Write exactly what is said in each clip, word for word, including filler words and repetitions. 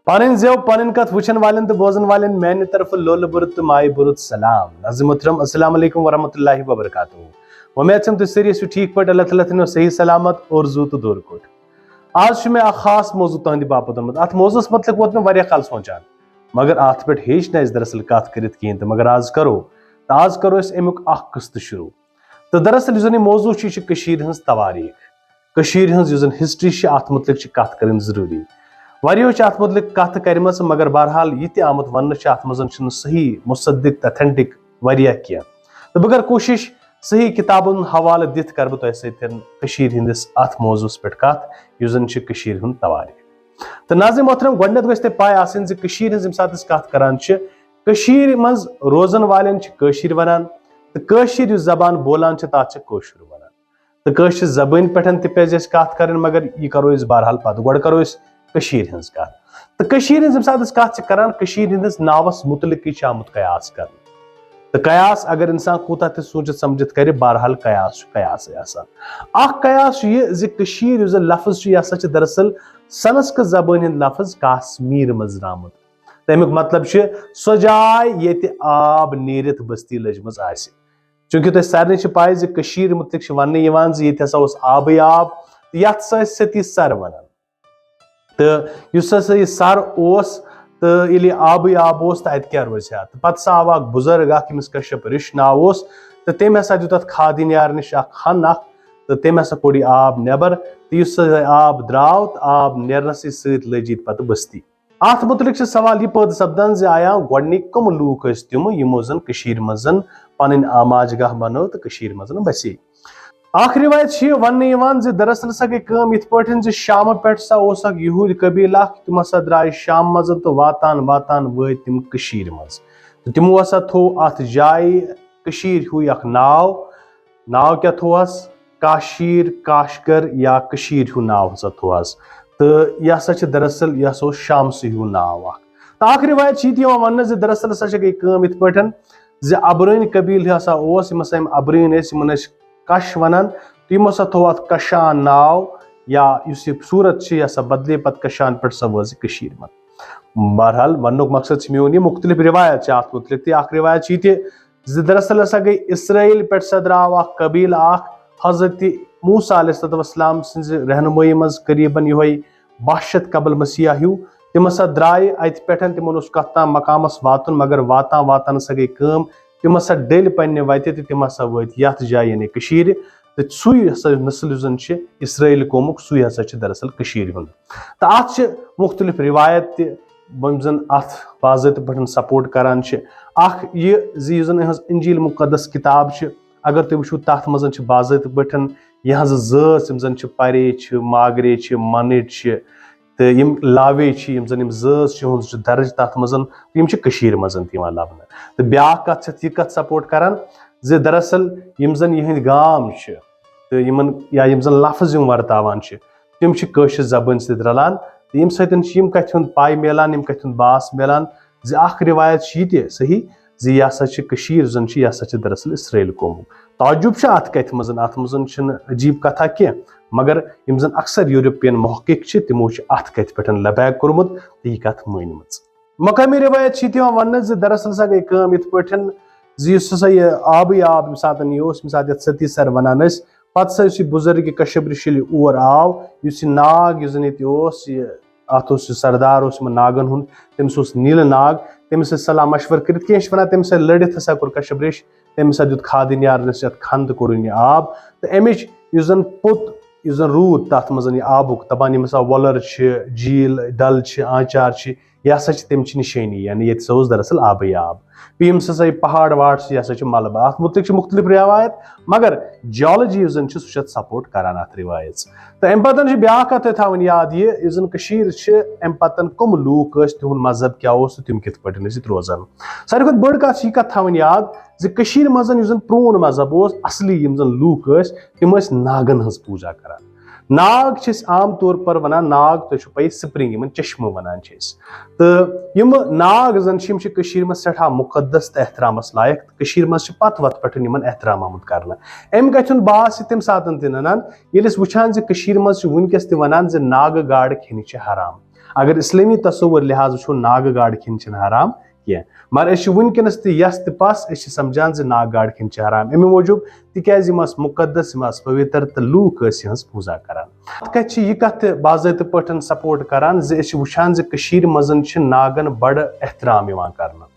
پنٕنۍ زٮ۪و، پنٕنۍ کتھ وٕچھن والٮ۪ن تہٕ بوزن والٮ۪ن میانہِ طرفہٕ لولہٕ بوٚرُت تہٕ مایہِ بوٚرُت سلام۔ ناظرین محترم، السلام علیکم ورحمۃ اللہ وبرکاتہ۔ وۄمید چھم تُہۍ سٲری ٲسِو ٹھیٖک پٲٹھۍ، اللہ تعالیٰ تھٲینو صحیح سلامت اور زوٗ تہٕ دوٗر کوٚٹ۔ آز چھُ مےٚ اکھ خاص موضوع تُہنٛدِ باپتھ اوٚنمُت۔ اتھ موضوعس متعلق ووت مےٚ واریاہ کال سونٛچان، مگر اتھ پٮ۪ٹھ ہیٚچھ نہٕ اسہِ دراصل کتھ کٔرِتھ کِہیٖنۍ تہٕ، مگر آز کرو۔ تہٕ آز کرو أسۍ امیُک اکھ قٕسطہٕ شروع۔ تہٕ دراصل یُس زن یہِ موضوع چھُ، یہِ چھِ کٔشیٖرِ ہٕنٛز توٲریٖخ۔ کٔشیٖرِ ہٕنٛز یُس زن ہسٹری چھِ، اتھ متعلق چھِ کتھ کرٕنۍ ضروٗری۔ واریاہو چھِ اتھ متعلق کتھ کرِمژٕ، مگر بہرحال یہِ تہِ آمُت وننہٕ چھُ، اتھ منٛز چھُنہٕ صحیح مصدق تہٕ authentic واریاہ کینٛہہ۔ تہٕ بہٕ کرٕ کوٗشش صحیح کتابن ہُنٛد حوالہٕ دِتھ کرٕ بہٕ تۄہہِ سۭتۍ کٔشیٖرِ ہٕنٛدِس اتھ موضوعس پٮ۪ٹھ کتھ، یُس زن چھُ کٔشیٖرِ ہُنٛد توٲریٖخ۔ تہٕ ناظرین محترم، گۄڈٕنٮ۪تھ گژھِ تۄہہِ پاے آسٕنۍ زِ کٔشیٖرِ ہٕنٛز ییٚمہِ ساتہٕ أسۍ کتھ کران چھِ، کٔشیٖرِ منٛز روزن والٮ۪ن چھِ کٲشِر ونان، تہٕ کٲشِر یُس زبان بولان چھِ، تتھ چھِ کٲشُر ونان۔ تہٕ کٲشِر زبٲنۍ پٮ۪ٹھ تہِ پزِ اَسہِ کتھ کرٕنۍ، مگر یہِ کرو أسۍ بہرحال پتہٕ۔ گۄڈٕ کرو أسۍ کٔشیٖرِ ہٕنٛز کتھ۔ تہٕ کٔشیٖرِ ہٕنٛز ییٚمہِ ساتہٕ أسۍ کتھ چھِ کران، کٔشیٖرِ ہٕنٛدِس ناوس متعلقٕے چھُ آمُت قیاس کرنہٕ۔ تہٕ قیاس اگر انسان کوٗتاہ تہِ سوٗنچِتھ سمجھِتھ کرِ، بہرحال قیاس چھُ قیاسٕے آسان۔ اکھ قیاس چھُ یہِ زِ کٔشیٖر یُس زن لفظ چھُ، یہِ ہسا چھُ دراصل سنسکرت زبٲنۍ ہُنٛد لفظ کاسمیٖر منٛز درٛامُت۔ تمیُک مطلب چھُ سۄ جاے ییٚتہِ آب نیٖرِتھ بستی لٔجمٕژ آسہِ۔ چوٗنٛکہِ تۄہہِ سارنٕے چھِ پاے زِ کٔشیٖر مُتعلِق چھِ وننہٕ یِوان زِ ییٚتہِ ہسا اوس آبٕے آب، تہٕ یتھ سۭتۍ ستی سر ونان۔ تہٕ یُس ہسا یہِ سر اوس، تہٕ ییٚلہِ یہِ آبٕے آب اوس، تہٕ اتہِ کیٛاہ روزِ ہا؟ تہٕ پتہٕ ہسا آو اکھ بُزرگ اکھ، ییٚمِس کشپ ریش ناو اوس، تہٕ تٔمۍ ہسا دیُت اتھ کھادِ نیار نِش اکھ ہن اکھ، تہٕ تٔمۍ ہسا کوٚڑ یہِ آب نٮ۪بر۔ تہٕ یُس ہسا یہِ آب درٛاو، تہٕ آب نیرنسٕے سۭتۍ لٔج ییٚتہِ پتہٕ بستی۔ اتھ مُتعلق چھِ سوال یہِ پٲدٕ سپدان زِ آیا گۄڈٕنِکۍ کٕم لوٗکھ ٲسۍ تِم، یِمو زن کٔشیٖرِ منٛز زن پنٕنۍ آماج گاہ بنٲو تہٕ کٔشیٖرِ منٛز زن بسے؟ اکھ رِوایت چھِ یہِ وننہٕ یِوان زِ دراصل ہسا گٔے کٲم یِتھ پٲٹھۍ زِ شامہٕ پٮ۪ٹھ ہسا اوس اکھ یہوٗدۍ قبیٖلہٕ اکھ، تِم ہسا درٛاے شامہٕ منٛز تہٕ واتان واتان وٲتۍ تِم کٔشیٖرِ منٛز۔ تہٕ تِمو ہسا تھوٚو اتھ جایہِ کٔشیٖرِ ہیوٗے اکھ ناو۔ ناو کیٛاہ تھوٚوہس؟ کاشیٖر، کاشکر یا کٔشیٖرِ ہیوٗ ناو ہسا تھوٚوہس۔ تہٕ یہِ ہسا چھِ دراصل، یہِ ہسا اوس شامسٕے ہیوٗ ناو اکھ۔ تہٕ اکھ رِوایت چھِ یہِ تہِ یِوان وننہٕ زِ دراصل ہسا چھِ گٔے کٲم یِتھ پٲٹھۍ زِ ابرٲنۍ قبیٖلہٕ ہسا اوس، یِم ہسا یِم ابرٲنۍ ٲسۍ، یِمن ٲسۍ کش ونان، تہٕ یِمو ہسا تھوٚو اتھ کشان ناو، یا یُس یہِ صوٗرت چھِ، یہِ ہسا بدلے پتہٕ کشان پٮ۪ٹھ سا وٲژ یہِ کٔشیٖرِ منٛز۔ بہرحال، وننُک مقصد چھُ میون یہِ، مُختٔلِف رِوایت چھِ اتھ مُتعلِق، تہٕ اکھ رِوایت چھِ یہِ تہِ زِ دراصل ہسا گٔے اسرائیل پٮ۪ٹھ سا درٛاو اکھ قبیٖلہٕ اکھ، حضرت موسیٰ علیہ الصلوۃ والسلام سٕنٛزِ رہنمٲیی منٛز قریباً یِہوٚے باہ شیٚتھ قبل مسیح ہیوٗ۔ تِم ہسا درٛایہِ اتہِ پٮ۪ٹھ، تِمن اوس کتھ تام مقامس واتُن، مگر واتان واتان ہسا گٔے کٲم، تِم ہسا ڈٔلۍ پننہِ وتہِ تہٕ تِم ہسا وٲتۍ یتھ جایہِ، یعنی کٔشیٖرِ۔ تہٕ سُے ہسا نسل یُس زن چھِ اسرائیل قومُک، سُے ہسا چھِ دراصل کٔشیٖرِ ہُنٛد۔ تہٕ اتھ چھِ مُختٔلِف رِوایت تہِ، یِم زن اتھ باضٲبطہٕ پٲٹھۍ support کران چھِ۔ اکھ یہِ زِ یُس زن یِہٕنٛز انجیل مُقدس کِتاب چھِ، اگر تُہۍ وٕچھِو، تتھ منٛز چھِ باضٲبطہٕ پٲٹھۍ یِہٕنٛز زٲژ، یِم زن چھِ پرے چھِ، ماگرے چھِ، منٕٹۍ چھِ، تہٕ یِم لاوے چھِ، یِم زن یِم زٲژ چھِ، یِہُنٛد چھُ درج تتھ منٛز، تہٕ یِم چھِ کٔشیٖرِ منٛز تہِ یِوان لبنہٕ۔ تہٕ بیٛاکھ کتھ چھِ یہِ کتھ support کران زِ دراصل یِم زن یِہٕنٛدۍ گام چھِ، تہٕ یِمن، یا یِم زن لفظ یِم ورتاوان چھِ، تِم چھِ کٲشِر زبٲنۍ سۭتۍ رلان، تہٕ ییٚمہِ سۭتۍ چھِ یِم کتھِ ہُنٛد پاے میلان، یِم کتھِ ہُنٛد باس میلان زِ اکھ رِوایت چھِ یہِ تہِ صحیح زِ یہِ ہسا چھِ کٔشیٖر، یُس زن چھِ، یہِ ہسا چھِ دراصل اسرائیل قومُک۔ تعجب چھُ اتھ کتھِ منٛز، اتھ منٛز چھُنہٕ عجیب کتھا کینٛہہ، مگر یِم زن اکثر یورپین محقق چھِ، تِمو چھِ اتھ کتھِ پٮ۪ٹھ لبیک کوٚرمُت تہٕ یہِ کتھ مٲنمٕژ۔ مقٲمی رِوایت چھِ یہِ تہِ یِوان وننہٕ زِ دراصل ہسا گٔے کٲم یِتھ پٲٹھۍ زِ یُس ہسا یہِ آبٕے آب ییٚمہِ ساتہٕ یہِ اوس، ییٚمہِ ساتہٕ یتھ ستی سر ونان ٲسۍ، پتہٕ ہسا یُس یہِ بُزرگ کشپ ریش ییٚلہِ اور آو، یُس یہِ ناگ یُس زن ییٚتہِ اوس، یہِ اتھ اوس یہِ سردار اوس یِمن ناگن ہُنٛد، تٔمِس اوس نیٖلہٕ ناگ، تٔمِس سۭتۍ صلاح مشور کٔرِتھ کینٛہہ چھِ ونان، تٔمِس سۭتۍ لٔڑِتھ ہسا کوٚر کشپ ریش، تٔمِس ہسا دیُت کھادِ نیارنس یتھ کھن تہٕ کوٚڑُن یہِ آب۔ تہٕ امِچ یُس زن پوٚت، یُس زن روٗد تتھ منٛز یہِ آبُک، دپان یِم ہسا وۄلر چھِ، جھیٖل، ڈل چھِ، آنچار چھِ، یہِ ہسا چھِ تٔمۍ چہِ نِشٲنی، یعنی ییٚتہِ ہسا اوس دراصل آبٕے آب۔ بیٚیہِ یِم ہسا یہِ پہاڑ وہاڑ چھِ، یہِ ہسا چھِ ملبہٕ۔ اتھ مُتعلق چھِ مُختٔلِف رِوایت، مگر geology یُس زن چھِ، سُہ چھِ اتھ support کران اتھ رِوایژ۔ تہٕ امہِ پتہٕ چھِ بیٛاکھ کتھ تۄہہِ تھاوٕنۍ یاد، یہِ یُس زن کٔشیٖر چھِ، امہِ پتہٕ کٕم لوٗکھ ٲسۍ، تِہُنٛد مذہب کیٛاہ اوس تہٕ تِم کِتھ پٲٹھۍ ٲسۍ ییٚتہِ روزان۔ ساروی کھۄتہٕ بٔڑ کتھ چھِ یہِ کتھ تھاوٕنۍ یاد زِ کٔشیٖرِ منٛز یُس زن پرٛون مذہب اوس، اصلی یِم زن لوٗکھ ٲسۍ، تِم ٲسۍ ناگن ہٕنٛز پوٗجا کران۔ ناگ چھِ أسۍ عام طور پر ونان ناگ، تۄہہِ چھو پَیی، سپرنگ، یِمن چشمہٕ ونان چھِ أسۍ۔ تہٕ یِم ناگ زن چھِ، یِم چھِ کٔشیٖرِ منٛز سٮ۪ٹھاہ مُقدس تہٕ احترامس لایق۔ تہٕ کٔشیٖرِ منٛز چھِ پتہٕ وتہٕ پٮ۪ٹھ یِمن احترام آمُت کرنہٕ۔ اَمہِ کتھِ ہُنٛد باس چھِ تَمہِ ساتہٕ تہِ ننان، ییٚلہِ أسۍ وٕچھان زِ کٔشیٖرِ منٛز چھِ وٕنکیٚس تہِ ونان زِ ناگہٕ گاڈٕ کھیٚنہِ چھِ حرام۔ اگر اسلٲمی تصور لحاظ وٕچھو، ناگہٕ گاڈٕ کھیٚنہِ چھِنہٕ حرام کینٛہہ، مگر أسۍ چھِ وٕنکیٚنس تہِ یس تہِ پس، أسۍ چھِ سمجھان زِ ناگہٕ گاڈٕ کھیٚنہِ چھِ حرام۔ اَمہِ موٗجوٗب، تِکیازِ یِم ٲسۍ مُقدس، یِم ٲسۍ پویتر، تہٕ لوٗکھ ٲسۍ یِہٕنٛز پوٗزا کران۔ اَتھ کَتھِ چھِ یہِ کَتھ تہِ باضٲبطہٕ پٲٹھۍ سپورٹ کران زِ أسۍ چھِ وٕچھان زِ کٔشیٖرِ منٛز چھِ ناگن بڑٕ احترام یِوان کرنہٕ۔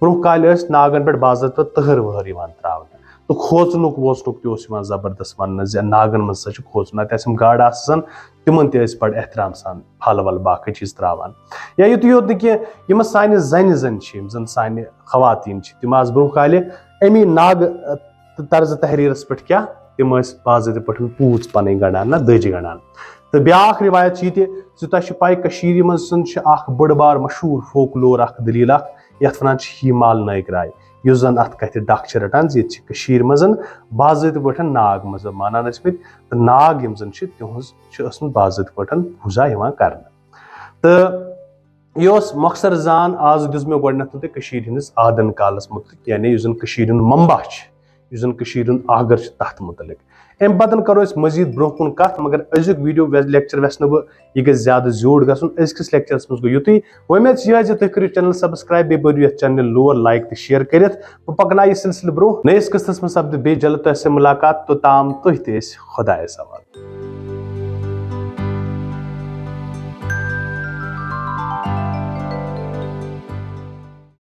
برونٛہہ کالہِ ٲسۍ ناگن پٮ۪ٹھ باضٲبطہٕ تٕہَر وٕہَر یِوان تراونہٕ، تہٕ کھوژنُک ووژنُک تہِ اوس یِوان زبردست وننہٕ زِ ناگن منٛز ہسا چھُ کھوژُن۔ اَتہِ ٲسۍ یِم گاڈٕ آسان، تِمن تہِ ٲسۍ بڑٕ احترام سان پھل ول باقٕے چیٖز تراوان۔ یا یُتُے یوت نہٕ کینٛہہ، یِم سانہِ زنہِ زن چھِ، یِم زن سانہِ خواتین چھِ، تِم آسہٕ برونٛہہ کالہِ اَمی ناگہٕ، اَ، طرزٕ تحریرس پٮ۪ٹھ کیٛاہ؟ تِم ٲسۍ باضٲبطہٕ پٲٹھۍ پوٗژ پنٕنۍ گنٛڈان، نہ دٔج گنٛڈان۔ تہٕ بیٛاکھ رِوایت چھِ یہِ تہِ زِ تۄہہِ چھِ پَے، کٔشیٖرِ منٛز زَن چھِ اَکھ بٔڑ بار مشہوٗر فوک لور، اَکھ دٔلیٖل اَکھ، یَتھ وَنان چھِ ہی مال نٲیِک راے، یُس زَن اَتھ کَتھِ ڈَکھ چھِ رَٹان زِ ییٚتہِ چھِ کٔشیٖرِ منٛز زَن باضٲبطہٕ پٲٹھۍ ناگ مَذہب مانان ٲسۍ مٕتۍ، تہٕ ناگ یِم زَن چھِ، تِہٕنٛز چھِ ٲسمٕژ باضٲبطہٕ پٲٹھۍ پوٗزا یِوان کَرنہٕ۔ تہٕ یہِ اوس مۄخصر زان آز دیُت مےٚ گۄڈٕنٮ۪تھ تۄہہِ کٔشیٖرِ ہٕنٛدِس آدن کالَس مُتعلِق، یعنی یُس زَن کٔشیٖرِ ہُنٛد منبع چھِ، یُس زَن کٔشیٖرِ ہُنٛد آگر چھُ، تَتھ مُتعلِق۔ اَمہِ پَتہٕ کَرو أسۍ مٔزیٖد برٛونٛہہ کُن کَتھ، مگر أزیُک ویٖڈیو وے-، لیکچر وٮ۪ژھ نہٕ بہٕ یہِ گژھِ زیادٕ زیوٗٹھ گژھُن۔ أزکِس لیکچرَس منٛز گوٚو یُتُے۔ وۄمید چھِ یِہوٚے زِ تُہۍ کٔرِو چینل سبسکرائب، بیٚیہِ بٔرِو یَتھ چینلہِ لور، لائک تہٕ شیئر کٔرِتھ۔ بہٕ پَکناوٕ یہِ سلسلہٕ برٛونٛہہ۔ نٔیِس قٕسطس منٛز سپدِ بیٚیہِ جلد تۄہہِ سۭتۍ مُلاقات۔ توٚتام تُہۍ تہِ ٲسۍ خۄدایَس حوالہٕ۔